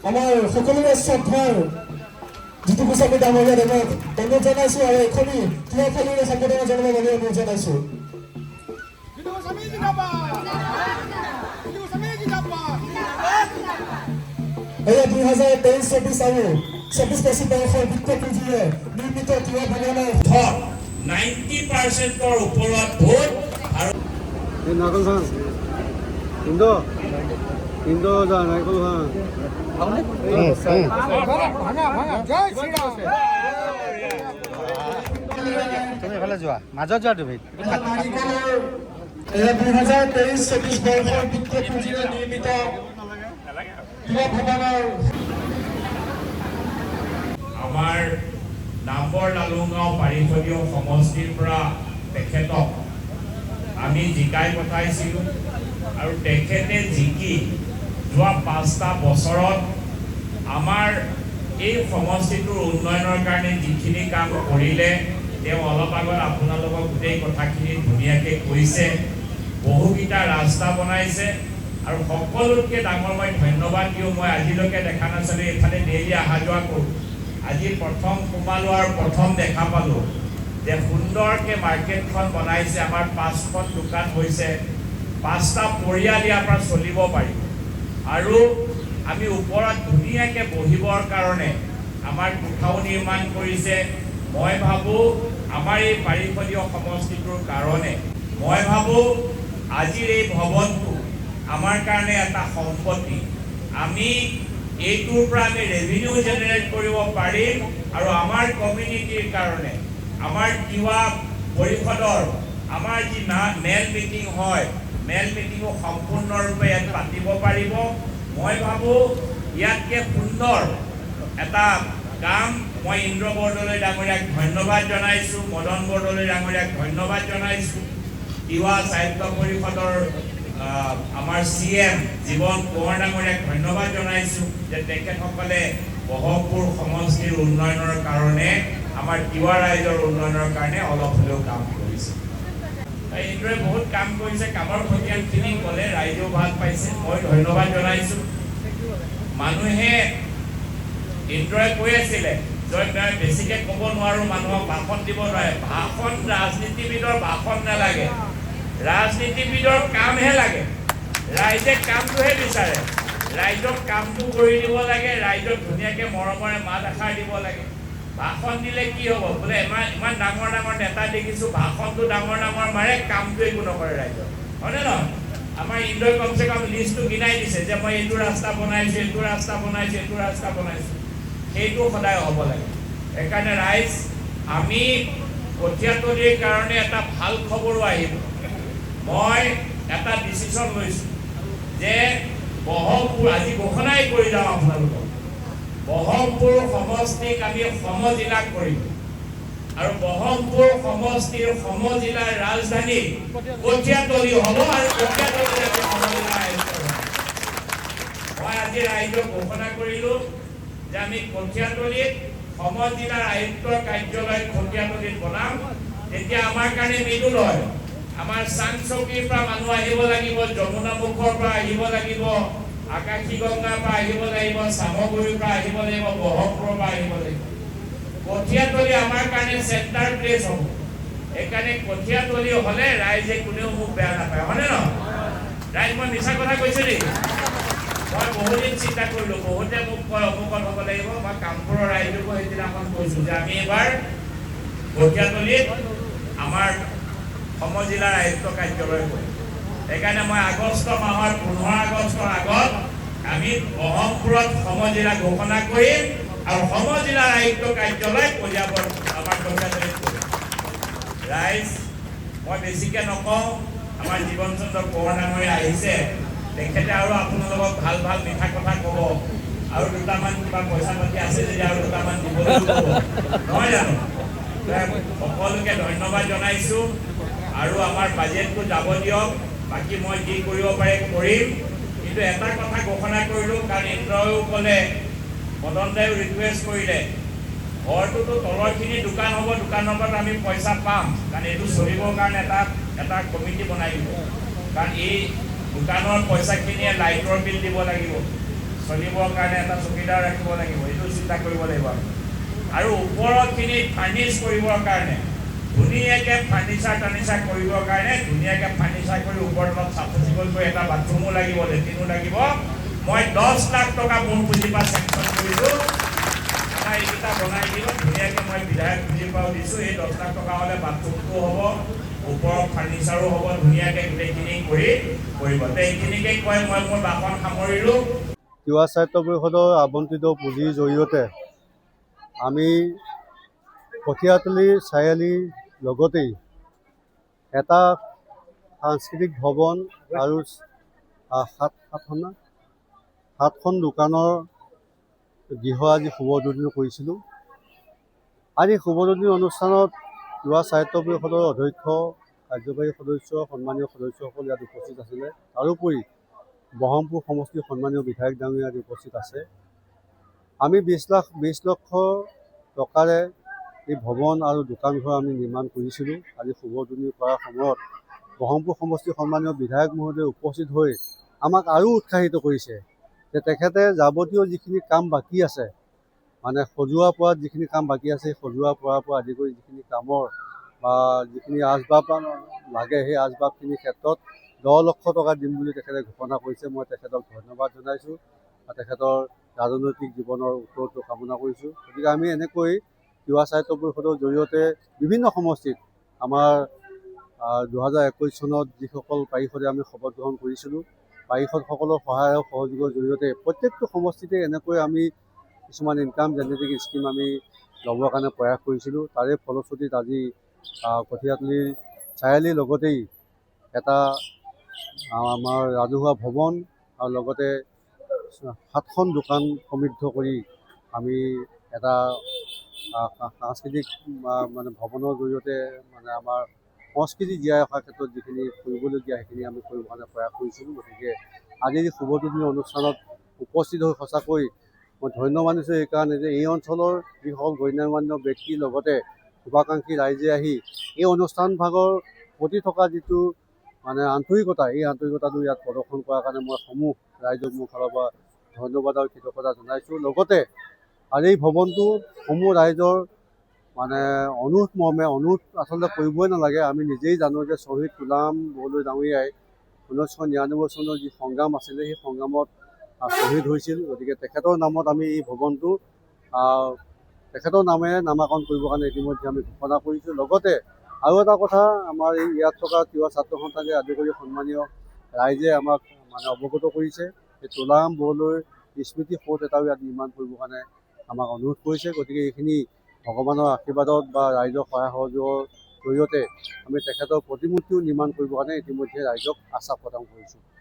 আমাৰ সকলোৰে শ্ৰদ্ধাৰ জিতু গোস্বামী ডাঙৰীয়া দেৱক অনুৰোধ জনাইছো আৰু এখনি তিৱা খালীৰে সম্বোধনা জনাবৰ বাবে অনুৰোধ জনাইছো। জিতু গোস্বামী জিন্দাবাদ! জিতু গোস্বামী জিন্দাবাদ! এয়া 2023-24 আৰু 24-25 বৰ্ষৰ বিত্ত পুঁজিৰে নিৰ্মিত তিৱা ভৱনৰ 90%ৰ ওপৰত ভোট আৰু এই নাৰিকল ভাং ইন্দ ইন্দ যা নাৰিকল ভাং। ভাঙা ভাঙা, জয় শ্ৰীৰাম! তুমি এইফালে যোৱা, মাজত যোৱা তুমি। এটা নাৰিকলৰ, এয়া 2023-24 বৰ্ষৰ বিত্ত পুঁজিৰে নিৰ্মিত তিৱা ভৱনৰ আমাৰ নামবৰ লালুংগাঁও পাৰিষদীয় সমষ্টিৰ পৰা তেখেতক আমি জিকাই পঠাইছিলোঁ আৰু তেখেতে জিকি যোৱা 5টা বছৰত আমাৰ এই সমষ্টিটোৰ উন্নয়নৰ কাৰণে যিখিনি কাম কৰিলে, তেওঁ অলপ আগত আপোনালোকক গোটেই কথাখিনি ধুনীয়াকৈ কৈছে। বহুকেইটা ৰাস্তা বনাইছে আৰু সকলোতকৈ ডাঙৰ মই ধন্যবাদ দিওঁ, মই আজিলৈকে দেখা নাছিলোঁ, এইফালে ডেইলি অহা যোৱা কৰোঁ, আজি প্ৰথম সোমালোঁ আৰু প্ৰথম দেখা পালোঁ যে সুন্দৰকৈ মাৰ্কেটখন বনাইছে। আমাৰ পাঁচখন দোকান হৈছে, পাঁচটা পৰিয়াল ইয়াৰ পৰা চলিব পাৰিব আৰু আমি ওপৰত ধুনীয়াকৈ বহিবৰ কাৰণে আমাৰ কোঠাও নিৰ্মাণ কৰিছে। মই ভাবোঁ আমাৰ এই পাৰিষদীয় সমষ্টিটোৰ কাৰণে, মই ভাবোঁ আজিৰ এই ভৱনটো আমাৰ কাৰণে এটা সম্পত্তি। আমি এইটোৰ পৰা আমি ৰেভিনিউ জেনেৰেট কৰিব পাৰিম আৰু আমাৰ কমিউনিটিৰ কাৰণে, আমাৰ তিৱা পৰিষদৰ আমাৰ যি মেল মিটিং হয়, মেল মিটিঙো সম্পূৰ্ণৰূপে ইয়াত পাতিব পাৰিব। মই ভাবোঁ ইয়াতকৈ সুন্দৰ এটা কাম, মই ইন্দ্ৰ বৰদলৈ ডাঙৰীয়াক ধন্যবাদ জনাইছোঁ, মদন বৰদলৈ ডাঙৰীয়াক ধন্যবাদ জনাইছোঁ, তিৱা সাহিত্য পৰিষদৰ আমাৰ চি এম জীৱন কোঁৱৰ ডাঙৰীয়াক ধন্যবাদ জনাইছোঁ যে তেখেতসকলে বহৰমপুৰ সমষ্টিৰ উন্নয়নৰ কাৰণে, আমাৰ তিৱা ৰাইজৰ উন্নয়নৰ কাৰণে অলপ হ'লেও কাম কৰিছে। ইন্দ্ৰই বহুত কাম কৰিছে। কামৰ খতিয়ানখিনি ক'লে, ৰাইজেও ভাল পাইছে, মই ধন্যবাদ জনাইছোঁ। মানুহে, ইন্দ্ৰই কৈ আছিলে জয়, মই বেছিকে ক'ব নোৱাৰোঁ, মানুহক ভাষণ দিব নোৱাৰে। ভাষণ, ৰাজনীতিবিদৰ ভাষণ নালাগে, ৰাজনীতিবিদৰ কামহে লাগে। ৰাইজে কামটোহে বিচাৰে। ৰাইজক কামটো কৰি দিব লাগে, ৰাইজক ধুনীয়াকে মৰমৰে মাত এষাৰ দিব লাগে। ভাষণ দিলে কি হ'ব? বোলে ইমান ইমান ডাঙৰ ডাঙৰ নেতা দেখিছোঁ, ভাষণটো ডাঙৰ ডাঙৰ মাৰে, কামটো একো নকৰে ৰাইজক, হয়নে নহয়? আমাৰ ইন্দ্ৰই কমচে কম লিষ্টটো গিনাই দিছে যে মই এইটো ৰাস্তা বনাইছোঁ, এইটো ৰাস্তা বনাইছোঁ, এইটো ৰাস্তা বনাইছোঁ। সেইটো সদায় হ'ব লাগে। সেইকাৰণে ৰাইজ, আমি কঠীয়াতলিৰ কাৰণে এটা ভাল খবৰো আহিব। মই এটা ডিচিশ্যন লৈছোঁ যে বহৰমপুৰ, আজি ঘোষণাই কৰি যাওঁ আপোনালোকক, বহৰমপুৰ সমষ্টিক আমি সমজিলা কৰিম আৰু বহৰমপুৰ সমষ্টিৰ সমজিলাৰ ৰাজধানী কঠীয়াতলি হ'ব আৰু কঠীয়াতলিত আমি সমজিলা আয়োজন কৰিম। মই আজি ৰাইজক ঘোষণা কৰিলোঁ যে আমি কঠীয়াতলিত সমজিলাৰ আয়ুক্তৰ কাৰ্যালয় কঠীয়াতলিত বনাম। তেতিয়া আমাৰ কাৰণে মৃদুল হয়। আমাৰ চাংচকীৰ পৰা মানুহ আহিব লাগিব, যমুনামুখৰ পৰা আহিব লাগিব, আকাশী গংগাৰ পৰা আহিব লাগিব, চামগুৰিৰ পৰা আহিব লাগিব, বহৰমপুৰৰ পৰা আহিব লাগিব। কঠীয়াতলি আমাৰ কাৰণে চেণ্টাৰ প্লেচ হ'ব। সেইকাৰণে কঠীয়াতলি হ'লে ৰাইজে কোনেও মোক বেয়া নাপায়, হয়নে নহয় ৰাইজ? মই মিছা কথা কৈছো নেকি? মই বহুদিন চিন্তা কৰিলোঁ। বহুতে মোক কয় অমুকত হ'ব লাগিব। মই কামপুৰৰ ৰাইজকো সেইদিনাখন কৈছোঁ যে আমি এইবাৰ কঠীয়াতলিত আমাৰ সমজিলাৰ আয়ুক্ত কাৰ্যালয় কৰিম। সেইকাৰণে মই আগষ্ট মাহৰ 15 আগষ্টৰ আগত আমি বহৰমপুৰত সমজিলা ঘোষণা কৰিম আৰু সমজিলাৰ আয়ুক্ত কাৰ্যালয় কলিয়াবৰ আমাৰ কঠীয়াতলিত কৰিম। ৰাইজ, মই বেছিকে নকওঁ। আমাৰ জীৱন চন্দ্ৰ কোঁৱৰ ডাঙৰীয়া আহিছে, তেখেতে আৰু আপোনালোকক ভাল ভাল মিঠা কথা ক'ব আৰু দুটামান কিবা পইচা পাতি আছে যদি আৰু দুটামান দিবলৈও ক'ব, নহয় জানো? সকলোকে ধন্যবাদ জনাইছোঁ আৰু আমাৰ বাজেটটো যাব দিয়ক, বাকী মই যি কৰিব পাৰে কৰিম। কিন্তু এটা কথা ঘোষণা কৰিলোঁ, কাৰণ ইন্দ্ৰয়ো ক'লে, মদন দায়ো ৰিকুৱেষ্ট কৰিলে, ঘৰটোতো তলৰখিনি দোকান হ'ব, দোকানৰ পৰা আমি পইচা পাম, কাৰণ এইটো চলিবৰ কাৰণে এটা এটা কমিটি বনাই দিব। কাৰণ এই দোকানৰ পইচাখিনিয়ে লাইটৰ বিল দিব লাগিব। চলিবৰ কাৰণে এটা চকীদাৰ ৰাখিব লাগিব, এইটো চিন্তা কৰিব লাগিব আমি। আৰু ওপৰৰখিনি ফাৰ্নিছ কৰিবৰ কাৰণে ধুনীয়াকৈ ফাৰ্নিচাৰ টাৰ্নিচাৰ কৰিবৰ কাৰণে ধুনীয়াকৈ ফাৰ্নিচাৰ কৰি ওপৰত অলপ চাফ চিকুণ কৰি এটা বাথৰুমো লাগিব, লেট্ৰিনো লাগিব। মই 10 লাখ টকা মোৰ পুঁজিৰ পৰা চেংচন কৰিছোঁ। আমাৰ এইকেইটা বনাই দিব ধুনীয়াকৈ, মই বিধায়ক পুঁজিৰ পৰাও দিছোঁ। এই 10 লাখ টকা হ'লে বাথৰুমটো হ'ব, ওপৰৰ ফাৰ্নিচাৰো হ'ব, ধুনীয়াকৈ গোটেইখিনি কৰি কৰিব। এইখিনিকে কৈ মই মোৰ ভাষণ সামৰিলোঁ। তিৱা স্বায়ত্ত পৰিষদৰ আবণ্টিত পুঁজিৰ জৰিয়তে আমি কঠীয়াতলী চাৰিআলিৰ লগতেই এটা সাংস্কৃতিক ভৱন আৰু সাতখন দোকানৰ গৃহ আজি শুভ উদ্বোধন কৰিছিলোঁ। আজি শুভ উদ্বোধনী অনুষ্ঠানত তিৱা স্বায়ত্ত পৰিষদৰ অধ্যক্ষ, কাৰ্যবাহী সদস্য, সন্মানীয় সদস্যসকল ইয়াত উপস্থিত আছিলে। তাৰোপৰি বহৰমপুৰ সমষ্টিৰ সন্মানীয় বিধায়ক ডাঙৰীয়া ইয়াত উপস্থিত আছে। আমি 20 লক্ষ টকাৰে এই ভৱন আৰু দোকানঘৰ আমি নিৰ্মাণ কৰিছিলোঁ। আজি শুভ উদ্বোধনী কৰাৰ সময়ত বহৰমপুৰ সমষ্টিৰ সন্মানীয় বিধায়ক মহোদয় উপস্থিত হৈ আমাক আৰু উৎসাহিত কৰিছে যে তেখেতে যাৱতীয় যিখিনি কাম বাকী আছে, মানে সজোৱা পৰাত যিখিনি কাম বাকী আছে, সেই সজোৱা পৰাৰ পৰা আদি কৰি যিখিনি কামৰ বা যিখিনি আচবাব লাগে, সেই আচবাবখিনিৰ ক্ষেত্ৰত 10 লক্ষ টকা দিম বুলি তেখেতে ঘোষণা কৰিছে। মই তেখেতক ধন্যবাদ জনাইছোঁ আৰু তেখেতৰ ৰাজনৈতিক জীৱনৰ উত্তৰোত্তৰ কামনা কৰিছোঁ। গতিকে আমি এনেকৈ তিৱা স্বায়ত্ত পৰিষদৰ জৰিয়তে বিভিন্ন সমষ্টিত আমাৰ 2021 চনত যিসকল পাৰিষদে আমি শপত গ্ৰহণ কৰিছিলোঁ, পাৰিষদসকলৰ সহায় আৰু সহযোগৰ জৰিয়তে প্ৰত্যেকটো সমষ্টিতে এনেকৈ আমি কিছুমান ইনকাম জেনেৰেটিং স্কীম আমি ল'বৰ কাৰণে প্ৰয়াস কৰিছিলোঁ। তাৰে ফলশ্ৰুতিত আজি কঠীয়াতলীৰ চাৰিআলিৰ লগতেই এটা আমাৰ ৰাজহুৱা ভৱন আৰু লগতে 7খন দোকান সমৃদ্ধ কৰি আমি এটা সাংস্কৃতিক মানে ভৱনৰ জৰিয়তে মানে আমাৰ সংস্কৃতি জীয়াই ৰখাৰ ক্ষেত্ৰত যিখিনি কৰিবলগীয়া সেইখিনি আমি কৰিবৰ কাৰণে প্ৰয়াস কৰিছিলোঁ। গতিকে আজিৰ শুভ উদ্বোধনী অনুষ্ঠানত উপস্থিত হৈ সঁচাকৈ মই ধন্য মানিছোঁ এইকাৰণে যে এই অঞ্চলৰ যিসকল গণ্যমান্য ব্যক্তিৰ লগতে শুভাকাংক্ষী ৰাইজে আহি এই অনুষ্ঠান ভাগৰ প্ৰতি থকা যিটো মানে আন্তৰিকতা, এই আন্তৰিকতাটো ইয়াত প্ৰদৰ্শন কৰাৰ কাৰণে মই সমূহ ৰাইজক মোৰ ফালৰ পৰা ধন্যবাদ আৰু কৃতজ্ঞতা জনাইছোঁ। লগতে আৰু এই ভৱনটো সমূহ ৰাইজৰ মানে অনুৰোধ মৰ্মে, অনুৰোধ আচলতে কৰিবই নালাগে, আমি নিজেই জানো যে শ্বহীদ তুলাৰাম বৰদলৈ ডাঙৰীয়াই 1999 চনৰ যি সংগ্ৰাম আছিলে, সেই সংগ্ৰামত শ্বহীদ হৈছিল। গতিকে তেখেতৰ নামত আমি এই ভৱনটো তেখেতৰ নামেৰে নামাকৰণ কৰিবৰ কাৰণে ইতিমধ্যে আমি ঘোষণা কৰিছোঁ। লগতে আৰু এটা কথা, আমাৰ এই ইয়াত থকা তিৱা ছাত্ৰ সন্থাকে আদি কৰি সন্মানীয় ৰাইজে আমাক মানে অৱগত কৰিছে যে তুলাৰাম বৰদলৈৰ স্মৃতি সৌধ এটাও ইয়াত নিৰ্মাণ কৰিবৰ কাৰণে আমাক অনুৰোধ কৰিছে। গতিকে এইখিনি ভগৱানৰ আশীৰ্বাদত বা ৰাইজৰ সহায় সহযোগৰ জৰিয়তে আমি তেখেতৰ প্ৰতিমূৰ্তিও নিৰ্মাণ কৰিবৰ কাৰণে ইতিমধ্যে ৰাইজক আশ্বাস প্ৰদান কৰিছোঁ।